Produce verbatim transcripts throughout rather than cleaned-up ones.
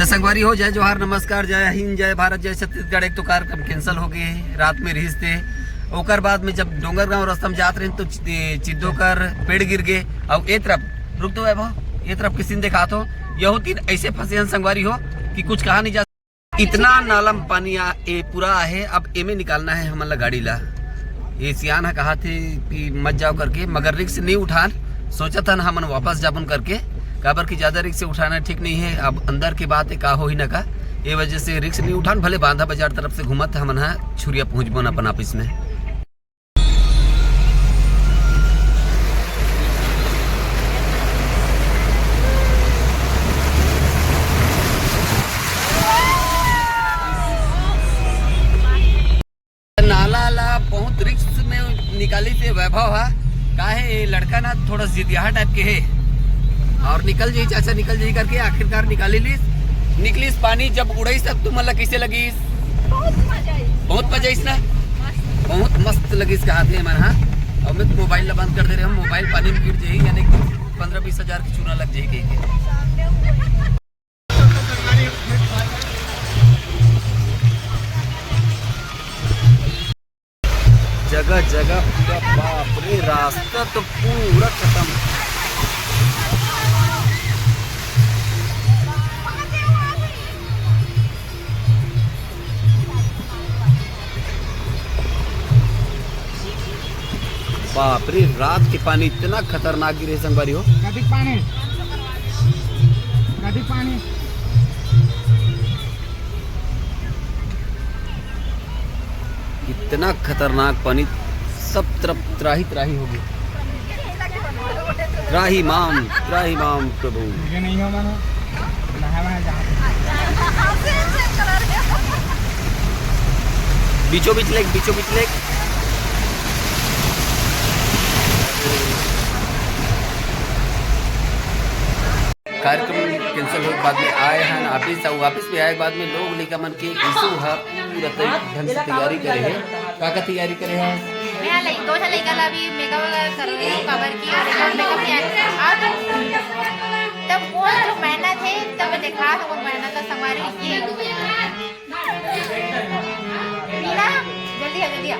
संगवारी हो, जय जोहार, नमस्कार, जय हिंद, जय भारत, जय छत्तीसगढ़। एक तो कार्यक्रम cancel हो गए, रात में रिहिस थे, ओकर बाद में जब डोंगरगांव रास्ता में जात रहे तो चि-, चिद्दो कर पेड़ गिर गए। और ए तरफ, रुक तो वैभव, ए तरफ किसी ने देखा तो, यहू तीन ऐसे फंसे हैं संगवारी हो कि कुछ कहा नहीं जा। इतना नाला में पानी आ, ए पूरा आहे, अब एमे निकालना है हमन ला गाड़ी ला। ये सियान ह कहा थे कि मत जाओ करके, मगर रिस्क नहीं उठान, सोचा था ना हमन वापस जाबन करके, काबर कि ज्यादा रिस्क उठाना ठीक नहीं है। अब अंदर के बात है, का हो ही ना का, ये वजह से रिस्क नहीं उठान। भले बांधा बाजार तरफ से घूमत हमन हा छुरिया पहुंचबो ना अपन ऑफिस में। नाला ला बहुत रिस्क में निकाली थे वैभव हा। काहे, ये लड़का ना थोड़ा जिदिया टाइप के है, और निकल जाई चाचा, निकल जाई करके आखिरकार निकाली लीस। निकलीस पानी जब उड़ाईस तब तुमन ला कैसे लगिस? बहुत मजा आई। बहुत मजा आइस ना? मस्त। बहुत मस्त लगिस कहा थे मन हा। अब मैं मोबाइल ला बंद कर दे रहे हम, मोबाइल पानी में गिर जाई, यानी कि पंद्रह बीस हजार की चूना लग जाई कहीं के। जगह जगह पूरा, बाप रे, रास्ता तो पूरा खत्म। बाप रे, रात के पानी इतना खतरनाक गिरे संगवारी हो। कभी पानी, कभी पानी। इतना खतरनाक पानी, सब तरफ त्राही त्राही हो गई। त्राही माम, त्राही माम प्रभु। मुझे नहीं हो मानो, नहा वहा जहाँ। बीचों बीच लेक, बीचों बीच लेक। कार्यक्रम cancel होए के बाद में आए हैं वापिस, अउ वापिस भी आए के बाद में लोग लइका मन के ईशु ह पूरा तरी-, ढंग से तैयारी करे हे। का का तैयारी करे हे? मैं लइ-, दो झन लइका ला भी मेकअप वगैरह कर रही हूँ, काबर की और मेकअप, मेकअप नहीं आया। और तब वो जो मेहनत है, तब मैं देखा था वो मेहनत का संगवारी ये। मीना, जल्दी आ, जल्दी आ।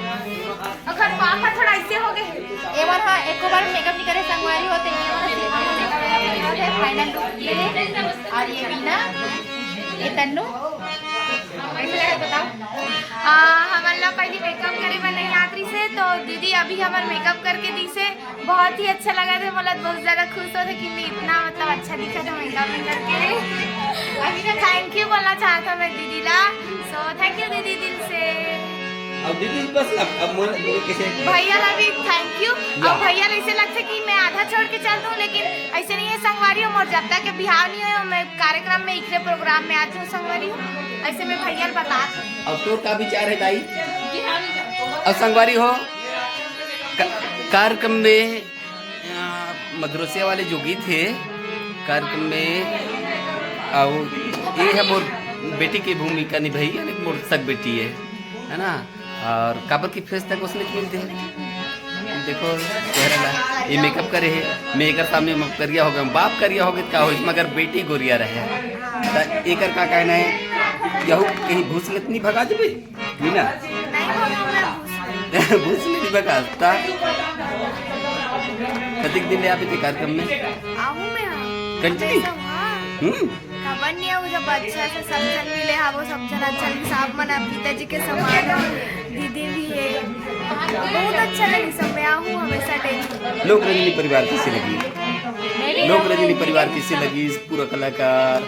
ओकर पापा थोड़ा ऐसे हो गए। ए बार हाँ, एको बार मेकअप नहीं करे, संगवारी होते, ये वाला सिंपल मेकअप है, फाइनल लुक ये है। और ये मीना, ये तन्नू, कैसे लगे बताओ? आ, हमन ला पहली मेकअप करे बर नहीं आत रहिस हे, तो दीदी अभी हमर मेकअप करके दीस हे। बहुत ही अच्छा लगा थे, मोला बहुत ज्यादा खुश होथे कि मैं इतना, मतलब, अच्छा दिखा था मेकअप में करके। थैंक यू बोलना चाहता मैं दीदी ला। So thank you दीदी, दिल से। अब दीदी बस, अब, अब मोर, मोर कैसे? भैया ला भी थैंक यू। या। अब भैया ला ऐसे लगथे कि मैं आधा छोड़ के चल दूँ, लेकिन ऐसे नहीं है संगवारी हो, मोर जब तक के बिहाव नहीं होय, मैं कार्यक्रम में इकरे प्रोग्राम में आती हूँ संगवारी हो, ऐसे मैं भैया ला बता दूँ। अब तोर का विचार है दाई? अब संगवारी हो, का-, कार्यक्रम में, अ, मद्रोसिया वाले जो गीत हे कार्यक्रम में, अउ ये है मोर बेटी की भूमिका निभाई, यानी कि मोर सग बेटी है, है ना? और काबर की फेस तक उसने मिलते हैं, देखो चेहरा ला, ये मेकअप करे है, मैं एकर सामने में करिया हो गया, बाप करिया हो गया, का हो, मगर बेटी गोरिया रहे, त एकर का कहना है, यहू कहीं भूस लेत नहीं भगा देबे? मीना? नहीं भगा, मैं भूस। भूस नहीं भगा, ता? कतिक दिन ले आप इतने कार्यक्रम में? आहूँ मैं, हाँ। कंटिन्यू? हमेशा, हाँ। हम्म। खबर नहीं है, वो जब अच्छा से सब जन मिले, हाँ, वो सब जन अच्छा लगे, साहब मना पिताजी के समान हो, दीदी भी है। बहुत अच्छा लगे सब में, आहूँ हमेशा डेली। लोक रंजनी परिवार कैसे लगी? लोक रंजनी परिवार कैसे लगी? पूरा कलाकार,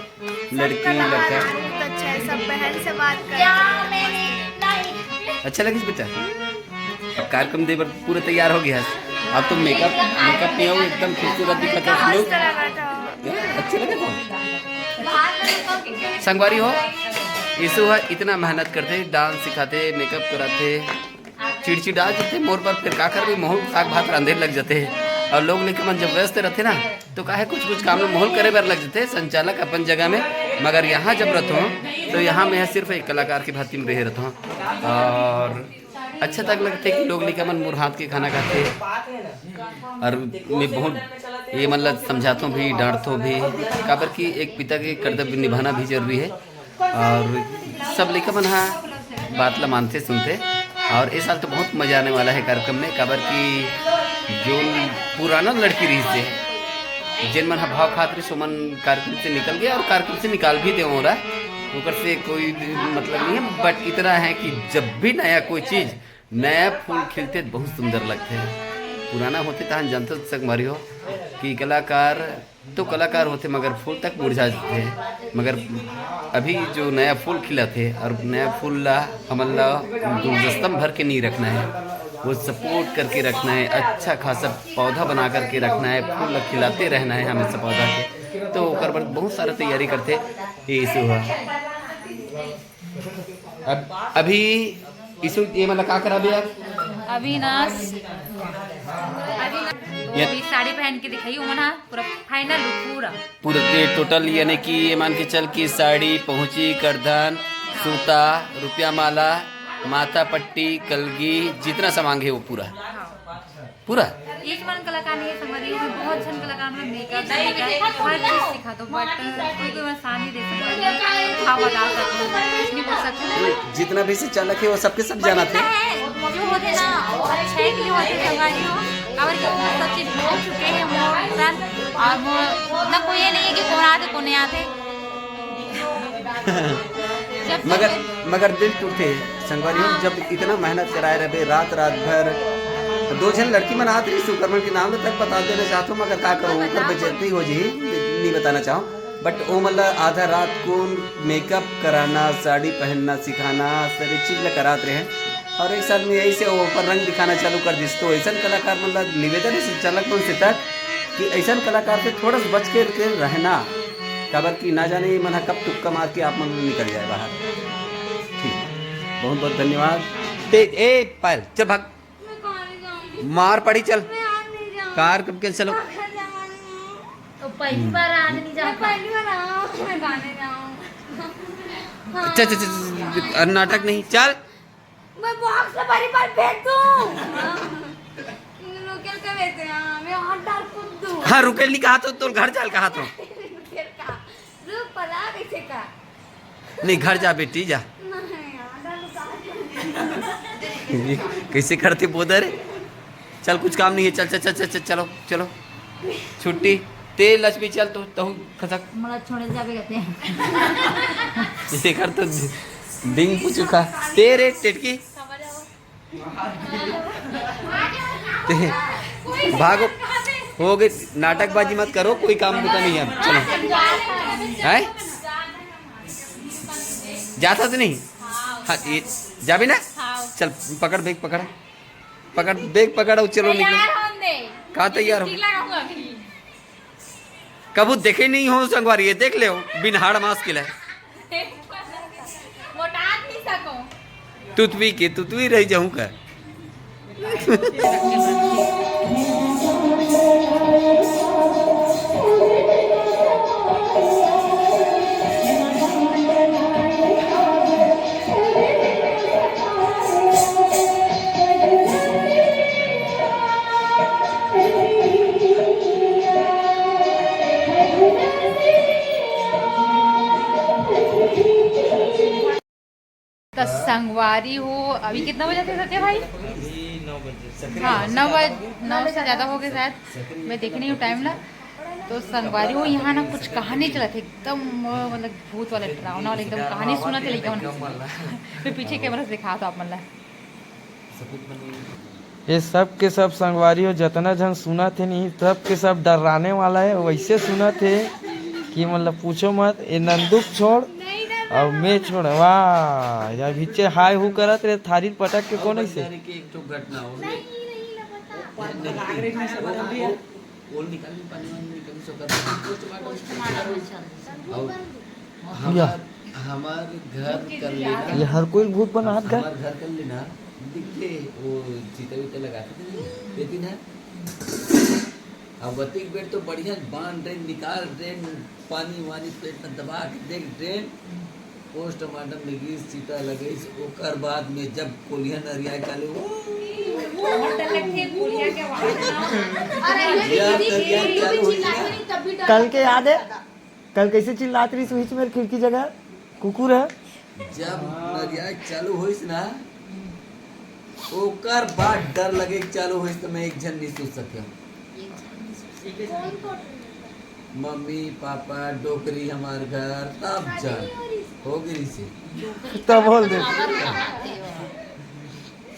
लड़की, लड़का। बहुत अच्छा है, सब बहन से बात करते हैं। अच्छा लगिस बेटा? अब कार्यक्रम दे बर पूरा तैयार हो गया है। अब तो मेकअप, मेकअप में हो, एकदम खूबसूरत दिखत है लोग। अच्छा लगा था। अच्छा लगा था। संगवारी हो, यीशु ह इतना मेहनत करथे, डांस सिखाथे, मेकअप कराथे, चिड़चिड़ा जथे मोर बर, फिर का करबे, महू साग भात रांधे लग जथे। और लोग लइका मन जब व्यस्त रथे ना, तो काहे कुछ कुछ काम में महू ल करे बर लग जथे संचालक अपन जगह में। मगर यहाँ जब रथों, तो यहाँ में सिर्फ एक कलाकार की भांति में रहे रथों। और अच्छा तक लगथे कि लोग लइका मन मोर हाथ के खाना खाथे। और मैं बहुत ये मन ला समझाथों भी, डांटथों भी, काबर कि एक पिता के कर्तव्य निभाना भी जरूरी है। और सब लइका मन हा बात ला मानथे सुनथे। और इस साल तो बहुत मजा आने वाला है कार्यक्रम में, काबर कि जो पुराना लड़की रहिस हे, जेन मन हा भाव खात रहिस, ओमन कार्यक्रम से निकल गए और कार्यक्रम से निकाल भी दे ओला, ओकर से कोई मतलब नहीं है। बट इतना है कि जब भी नया कोई चीज, नया फूल खिलथे त बहुत सुंदर लगथे। पुराना होथे तहन जानथो संगवारी हो कि कलाकार तो कलाकार होथे, मगर फूल तक मुरझा जाथे। मगर अभी जो नया फूल खिलथे और नया फूल ला हमन ला गुलदस्ता में भर के नहीं रखना है, वो सपोर्ट करके रखना है, अच्छा खासा पौधा बना करके रखना है, फूल ला खिलाते रहना है हमेशा पौधा के। तो ओकर बर बहुत सारा तैयारी करथे ये ईशु ह। अब अभी ईशु ये मन ला का कराबे आप? अभी ना अभी ना तो ये अभी साड़ी पहन के दिखाई, ओमन हा पूरा फाइनल लुक पूरा। पूरा ये टोटल यानी कि ये मान के चल कि साड़ी, पहुंची, करधन, सूता, रुपया माला, माथा पट्टी, कलगी, जितना सामान है वो पूरा। पूरा। एक मन कलाकार नहीं है संगवारी हो, बहुत झन कलाकार मतलब मेकअप हर चीज सिखा दो, बट कोई कोई मैं साथ नहीं दे सकता, भाव बता सकता हूँ, कुछ नहीं बोल सकता। जितना भी से चालक है वो सबके सब जाना थे। जो होते ना वो अच्छाई के लिए होते संगवारी हो, काबर कि वो सब चीज भोग चुके हैं मोर साथ। और वो ना कोई ये नहीं है कि कौन आते कौन नहीं आते। मगर मगर दिल टूटे संगवारी हो, जब इतना मेहनत कराए रहे रात रात भर। दो झन लड़की मन आत रही, सुकरमन के नाम तक बता देना चाहत हूँ, मगर का करूँ, ओकर बेइज्जती हो जी, नहीं बताना चाहूँ। बट ओ मतलब आधा रात को मेकअप कराना, साड़ी पहनना सिखाना, सारी चीज ला करात रहे। और एक साथ में यही से ऊपर रंग दिखाना चालू कर दिस। तो ऐसा कलाकार मतलब निवेदन है संचालक मन से तक कि ऐसा कलाकार से थोड़ा सा बच के, के रहना, काबर कि ना जाने ये मन ह कब तुक्का मार के आप मन निकल जाए बाहर। ठीक, बहुत बहुत धन्यवाद। ते ए पायल, चल भाग, मार पड़ी, चल। कार कब कैंसिल हो? तो पहली बार आज नहीं जा पहली बार आऊँ मैं गाने गाऊँ। अच्छा अच्छा अच्छा, नाटक नहीं, चल। मैं बॉक्स से भरी भर फेंक दूँ। लोकल का बेचे हाँ, मैं हॉट डाल कूद दूँ। हाँ, रुकेल नहीं कहा तो, तो घर चल कहा तो। रुकेल का, रुक पला कैसे का। नहीं, घर जा बेटी, जा। कैसे करते बोदर? चल, कुछ काम नहीं है, चल चल चल चल चल, चलो चलो, छुट्टी। ते लक्ष्मी चल, तो तहु खसक। मला छोड़े जाबे कहते हैं। इसे कर तो बिंग पुचुका। तेरे टेटकी। ते भागो, हो गए, नाटकबाजी मत करो, कोई काम बुता नहीं है। चलो, है जाता तो नहीं। हाँ, ये जाबे ना। चल, पकड़, बैग पकड़, पकड़, बैग पकड़ और चलो निकलो। कहाँ तैयार हो? कभू देखे नहीं हो संगवारी, ये देख ले, बिन हाड़ मास के ले। तुतवी के तुतवी रह जाऊं का? त संगवारी हो, अभी कितना बजे थे सत्या भाई? हाँ, नौ बजे, नौ से ज़्यादा हो गए शायद, मैं देखे नहीं हूँ टाइम ला। तो संगवारी हो, यहाँ ना कुछ कहानी चलत हे एकदम, मतलब भूत वाला, डरावना वाला एकदम कहानी सुनत हे लइका मन। मैं पीछे कैमरा से दिखात हों आप मन ला। ये सब के सब संगवारी हो, जतना झन सुनत हे नहीं, सब के सब डर्राने वाला हे। वैसे सुनत हे कि मतलब पूछो मत। ये नंदू के छोड़ और मैं छोड़, वाह यार, भीचे हाय हू करत रहे, थारी पटक के कौन ऐसे? एक ठो घटना हो गई। वो निकाल पानी वानी निकाल सो कर पोस्टमार्टम। और हमार हमार घर कर लेना। ये हर कोई भूत बनात घर। हमार घर कर लेना। दिखे वो चीता वीता लगाते थे नहीं, लेकिन है अब वतिक बेर तो बढ़िया बांध ड्रेन निकाल ड्रेन, पानी वानी पेट में दबा के देख ड्रेन। पोस्टमार्टम लगिस, चिता लगिस, ओकर बाद में जब कोलिया नरिया काले, ओ, हमर तलक के कोलिया के आवाज ना। अरे ये या दीदी तरिया ये चालू भी हो चिल्ला गया। रही, तब भी डर कल के लगता याद है? था। कल कैसे चिल्लात रही स्विच में खिड़की जगह? कुकुर है। जब नरिया चालू होइस ना, ओकर बाद डर लगे के चालू होइस, तो मैं एक झन नहीं सोच सके। कौन कौन? मम्मी, पापा, डोकरी, हमार घर, सब जन हो गई से। तब बोल दे।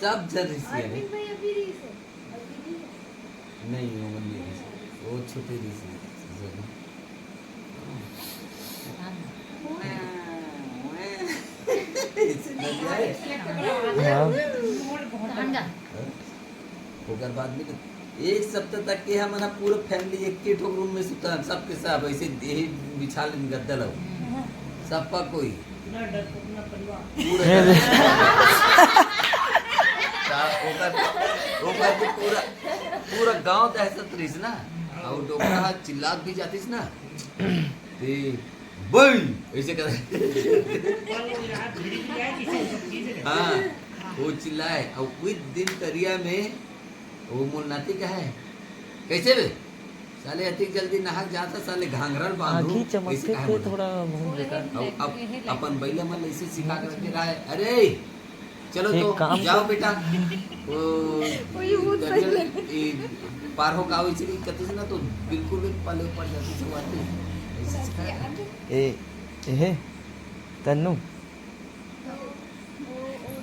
सब जन रिसी है। अरविंद भाई अभी रही से। अभी नहीं है। नहीं, वो नहीं रिसी, वो छोटे रिसी है। ऐसे नरिया है। हाँ। ओकर बाद में तो एक सप्ताह तक के हमन ह पूरा फैमिली एक के ठो रूम में सुतन, सबके सब ऐसे यही बिछा लेन गद्दा लो, सबका कोई पूरा ता ओकर ओकर के पूरा पूरा गांव दहशत रहिस ना। और डोकरा ह चिल्लात भी जातिस ना, ते बई ऐसे कर। हाँ, वो चिल्लाए और उस दिन तरिया में वो मोर नाती कहे, "कैसे बे? साले अतिक जल्दी नहा के जाता, साले घाघरा ल बांधू।" आँखी ऐसे चमकते कहे थे मोर। थोड़ा बहुत बेकार। अब, अब अपन बैला मन ऐसे सिखा के रखे रहा है, "अरे चलो एक तो काम जाओ कर। बेटा, वो वो ये बहुत सही दरिया, ये पार हो का वैसे नहीं करते ना, तो बिल्कुल भी पले पड़ जाते थे वापस।" ऐसे सिखाया। ए ए हे तन्नू,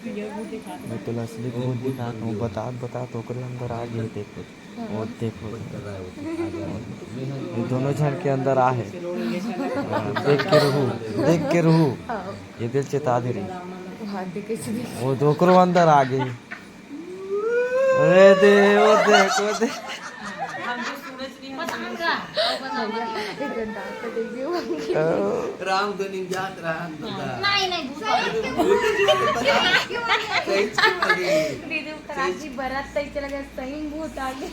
मैं तोला असली भूत दिखात हूँ। बतात बतात ओकरे अंदर आ गए। देखो, वो देखो, ये दोनों झन के अंदर आ है। हाँ, देख के रहू, देख के रहू। ये दिल चेता दे रही। वो दोकरो अंदर आ गई। अरे दे, वो देख, वो देख। राम धुनी जात रहा हम लोग का। नहीं नहीं भूत भूत नहीं पता। सही चीज वाली। दीदी खराब की बरात तैसे लगा सही भूत आ गए।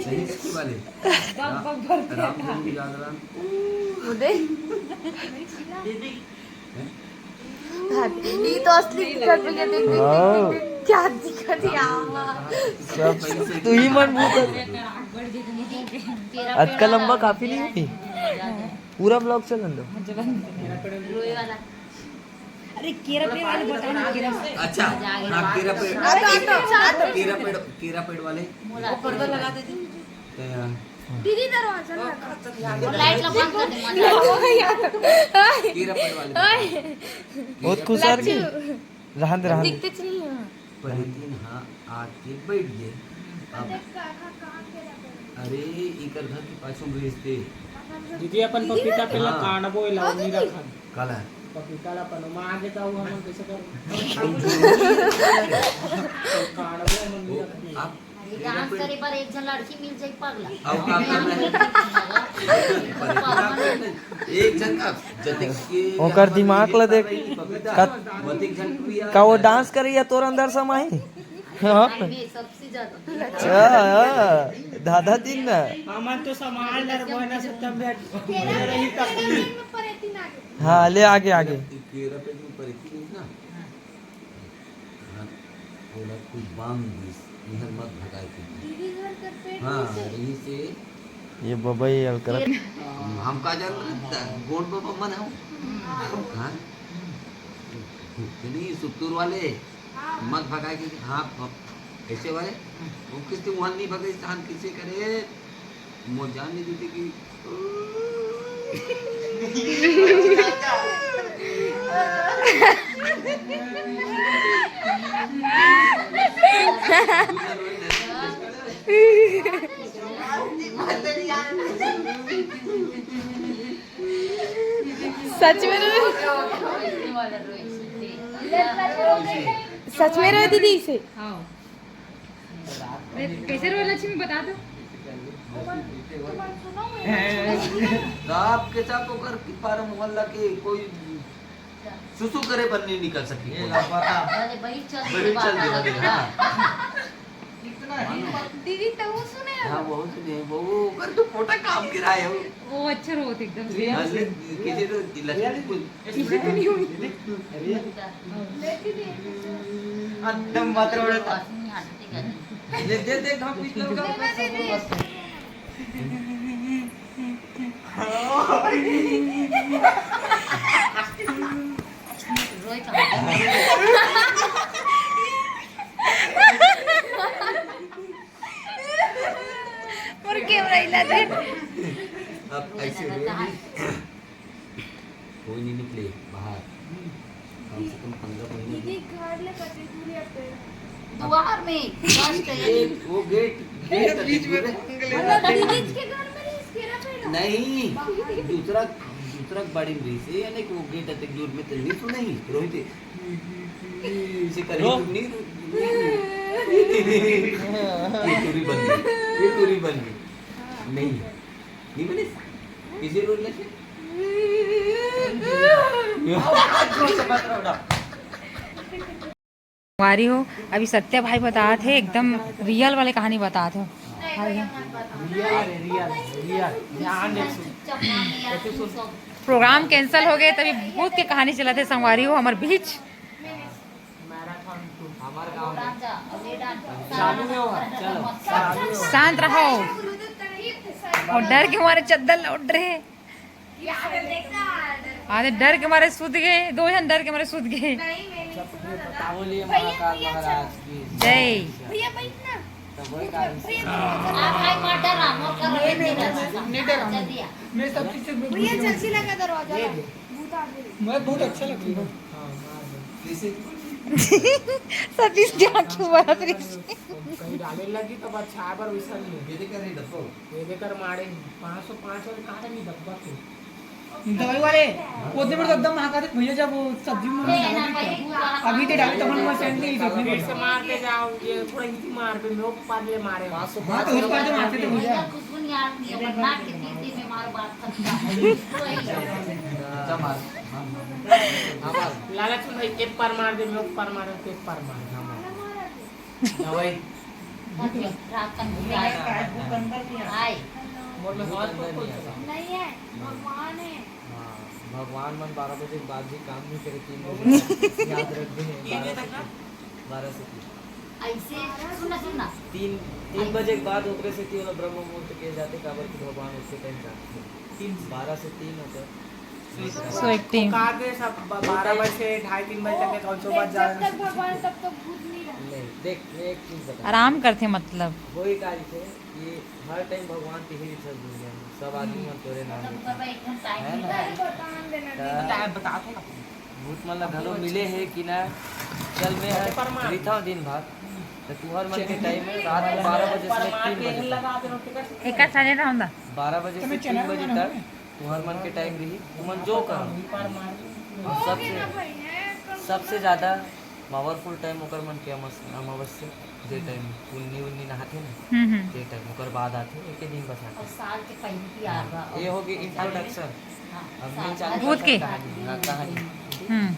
सही चीज वाली। बक बक भर राम धुनी जात रहा। उदय। हाँ, ये तो असली दिखत भैया, देख देख हाँ। देख देख क्या दिखत है। सब तू ही मन भूत है। अतका लंबा काफी नहीं हुई। पूरा ब्लॉग चलन दो। अरे केरा पेड़ वाले बताओ ना केरा। अच्छा, हाँ, केरा पेड़, केरा पेड़, केरा पेड़ वाले। पर्दा लगा दे। तो यहाँ दीदी दरवाजा लगा। लाइट ला बंद कर दे। केरा पेड़ वाले। बहुत खुश आ रही। रहन दे, रहन दे। दिखते नहीं है। परितीन हाँ आके बैठ गए। अब अरे इकर घर के पाछू में रिश्ते। दीदी अपन पपीता पेला हाँ। कांडबो एला नहीं रखन। काला। पपीता ला अपन मां आगे जाऊ हमन कैसे करो? कांडबो हमन नहीं रखन। आप डांस करे पर एक झन लड़की मिल जाए पगला। अब का करना है? एक झन का जतिक के ओकर दिमाग ला देख। पपीता, का- वतिक झन प्रिया। का वो डांस करे या तोर अंदर समाही? हाँ। अरे सबसे ज्यादा। अच्छा, हाँ। दादा दिन ना। हमन तो समाज डरबो ना सब तब बैठ रही तब। हाँ, ले आगे आगे। केरा पेड़ में परिती नहीं ना। हाँ, ओला कुछ बांध दिस, इहर मत भगाए के। दीदी घर कर पेट हाँ, में से। यही से ये बबई अलकर। हम का जान गोंड बाबा मन हो। हाँ, नहीं सुतुर वाले मत भगाए के। हाँ, ऐसे वाले वो किसके वहाँ नहीं भगे स्थान किसे करे। मोर जान नहीं देते कि सच में रो, सच में रो दीदी इसे। कैसे रो लक्ष्मी बता दो। तो आपके साथ ओकर के पारा मोहल्ला के कोई सुसु करे बर नहीं निकल सकी। अरे भाई चल बड़ी चल दे रही है। दीदी, तू सुने? हाँ, वो सुने, वो, वो कर, तो पोटा काम गिरा है वो। वो अच्छा रोत एकदम से। हाँ, ले, किसी तो लक्ष्मी पूजन। इसे तो नहीं हुई। एकदम मात्र उड़ता। ले, दे, दे, हाँ, पीछे लगा। रोई कहाँ? मोर कैमरा हिला दे। अब ऐसे रोई। कोई नहीं निकले बाहर, कम से कम पंद्रह महीने। दीदी, घर ले कते दूर है पे? दुआर में, just ये वो गेट, गेट बीच में पंगे ले मतलब, दीदी के घर में नहीं, इसके ना पे ना। नहीं, दूसरा, दूसरा बाड़ी में रही से, यानी कि वो गेट अतक दूर में तो नहीं सुने ही, रोहित। इसे करेंगे रो। नहीं, ये टूरी बन गई, ये टूरी बन गई। नहीं, नहीं बने, किसी रोड लेके। संगवारी हो, अभी सत्या भाई बतात हे, एकदम रियल वाले कहानी बतात हे। प्रोग्राम कैंसिल हो गए, तभी भूत के कहानी चलत हे संगवारी हो हमर बीच। शांत रहो। और डर के मारे चद्दर ओढ़ रहे। आधे डर के मारे सुत गए, दो झन डर के मारे सुत गए। बोलिए महाकाल महाराज की जय। भैया, बैठ ना। तो वही कारण से। भैया, आप भाई मत डरा, मोर कर नहीं, नहीं, नहीं, नहीं, नहीं डरा। जल्दी आ। मैं सब चीज से भैया, जल्दी लगा दरवाजा। ये दे। भूत आ गए। मैं बहुत अच्छा लगता हूँ। हाँ, हाँ, हाँ। कैसे? सतीश क्या क्यों बात रही? कहीं डाले लगी तो बस छाया पर वैसा नहीं है। ये देख रही डब्बो। ये देकर मारे पाँच सौ पाँच वाले कहाँ तक नहीं डब्बा के। दवाई वाले, वो दिन मेरे को एकदम महाकाल भैया जब वो सब्जी में अभी तो डाले तब मैं सेंट नहीं फिर से मार के जाओ, ये थोड़ा इजी मार पे, मेरे को पार ले मारे। हाँ, तो उस पार तो मारते थे भैया। खुशबू नहीं आ रही है, बरनाट के तीन दिन में मारो बात खत्म। लालच में भाई एक पार मार दे, मेरे को पार मारे, तो एक पार मार। दवाई। रात तक भूत आए। आए। मोर में हाथ को खोल सका। नहीं है, भगवान है। हाँ, भगवान मन बारह बजे के बाद भी काम नहीं करे, तीन बजे तक। याद रख दे, तीन बजे तक ना? बारह से तीन। ऐसे, सुन ना, सुन ना। तीन, तीन बजे के बाद ओकरे से तीन ब्रह्म मुहूर्त के जाते, काबर कि भगवान उसके टाइम जाते हैं। तीन। बारह से तीन होता है। सो एक टीम। का के सब ब-, बारह बजे, ढाई, तीन बजे तक के कौन सा बात जा रहे हैं? जब तक भगवान, तब तक भूत नहीं रहता। नहीं, देख, मैं एक चीज बता। आराम करते मतलब। वही काज थे, ये हर टाइम भगवान के ही रिचल दुनिया में, सब आदमी मन तोरे नाम लेते हैं। है ना? टाइम बता दे। भूत मन ला घलो मिले है कि ना, चल मैं हर रिथा दिन भर, तो तुहर मन के टाइम में रात के बारह बजे से तीन बजे तक। एक साथ रहूंगा। बारह बजे से तीन बजे तक। तुहर मन के टाइम रही, तुमन जो करो। और सबसे, सबसे ज्यादा पावरफुल टाइम ओकर मन के अमस-, अमावस्या, जे टाइम पुन्नी उन्नी नहाथे ना, हम्म, हम्म। जे टाइम ओकर बाद आथे, एके दिन बस आथे। और साल के पहली की हाँ, आगा, ये हो गई इंट्रोडक्शन। हाँ, अब साल मैं चालू भूत करता के। कहानी, हाँ, कहानी। हम्म।